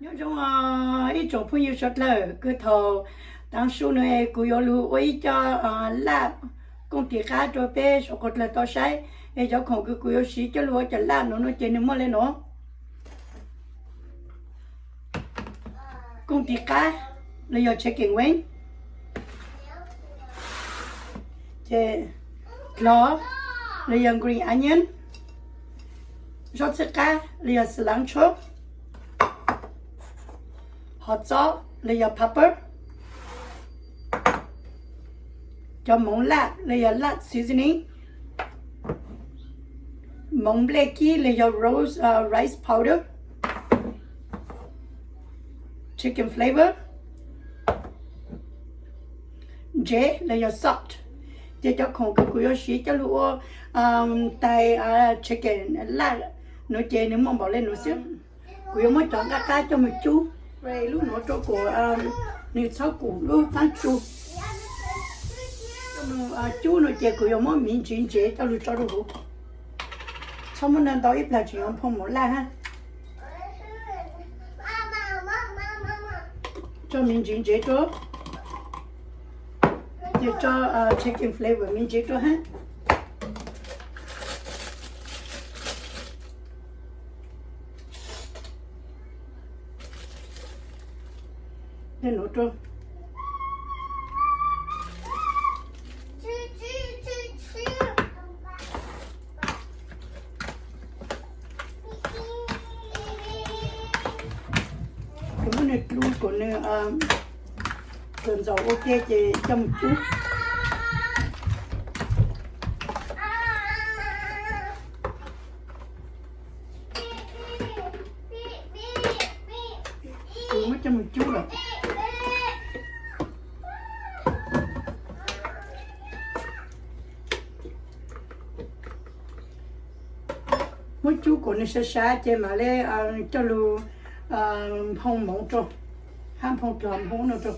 Nyob zoo ib tsoom phooj ywg suav dlawg, kws thaum tav su no kuv yuav lug ua ib co laj kooj tis qab rua peb suav dlawg tau saib, es cov khoom kws kuv yuav siv coj lug ua cov laj nuav no ces nwg muaj le nuav: kooj tis qab los yog chicken wing, ces dlov los yog green onion, zaub txhwb qab los yog cilantro, hov txob los yog pepper, cov moov laj los yog laj seasoning, moov nplej kib los yog roast rice powder, chicken flavor, ntsev los yog salt. Ces cov khoom kws kuv yuav siv coj lug ua tais chicken laj nuav ces nwg muaj npaum le nuav xwb. Kuv yuav muab cov nqaj qab coj moog cub, lub nuav rua kuas nwg txhob kub lub qaab tsu. Cub no ces kuv yuav muab miv ntsis ntsev coj lug tso rua huv. Txhob muab ntau ntau ib plag tseem yuav nphoo moov laj hab. Tso miv ntsis ntsev rua, ces tso chicken flavor miv ntsev rua hab. Le nuav rua. Kuv muab nwg dlu kuas nwg kawg ntxaus ua ke ces coj moog cub. Kuv muab coj moog cub lawm. Muab cub kuas nwg sab sab ces mam le coj lug nphoo moov rua, hab nphoo dlov nphoo no rua.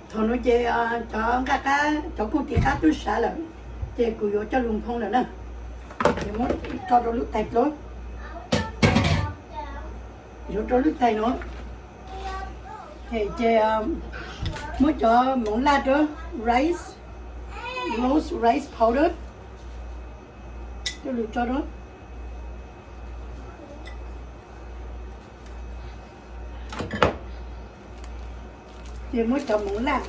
Thaum nuav ces cov nqaj qab, cov kooj tis qab tub sav lawm, ces kuv yuav coj lug nphoo lawm na. Ces muab tso rua lub tais dlua, yuav rua lub tais nuav. Ces muab cov moov laj rua, rice, roast rice powder, coj lug tso rua. Ces muab cov moov laj,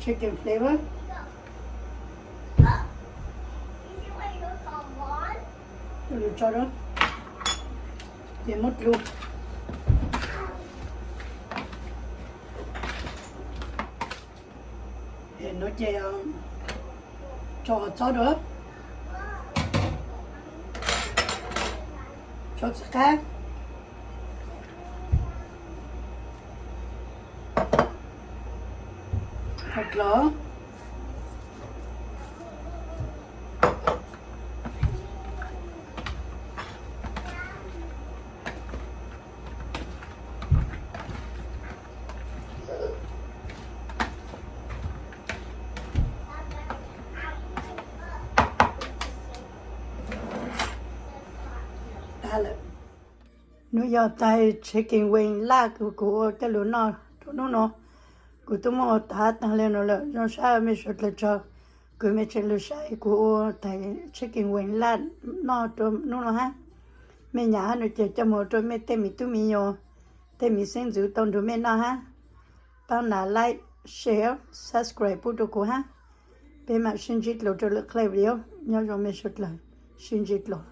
chicken flavor, coj lug tso rua, ces muab dlu. Nuav ces tso hov txob rua, tso txhwb qab, hov dlov, tag lawm. Nuav yog tais chicken wing laj kws kuv ua coj lug noj rua nub nuav. Kuv tub muab ua taag taag le nuav lawm, zoo sab mej suav dlawg tsaug kws mej tseem lug saib kuv ua tais chicken wing laj noj rua nub nuav hab. Mej nyam hab nuav ces coj moog rua mej tej miv tub miv nyuas, tej miv xeeb ntxwv tau nrug mej noj hab. Paab nav like, share, subscribe pub rua kuv hab. Peb mam sib ntsib dlua rua lwm clip video. Nyob zoo mej suav dlawg, sib ntsib dlua.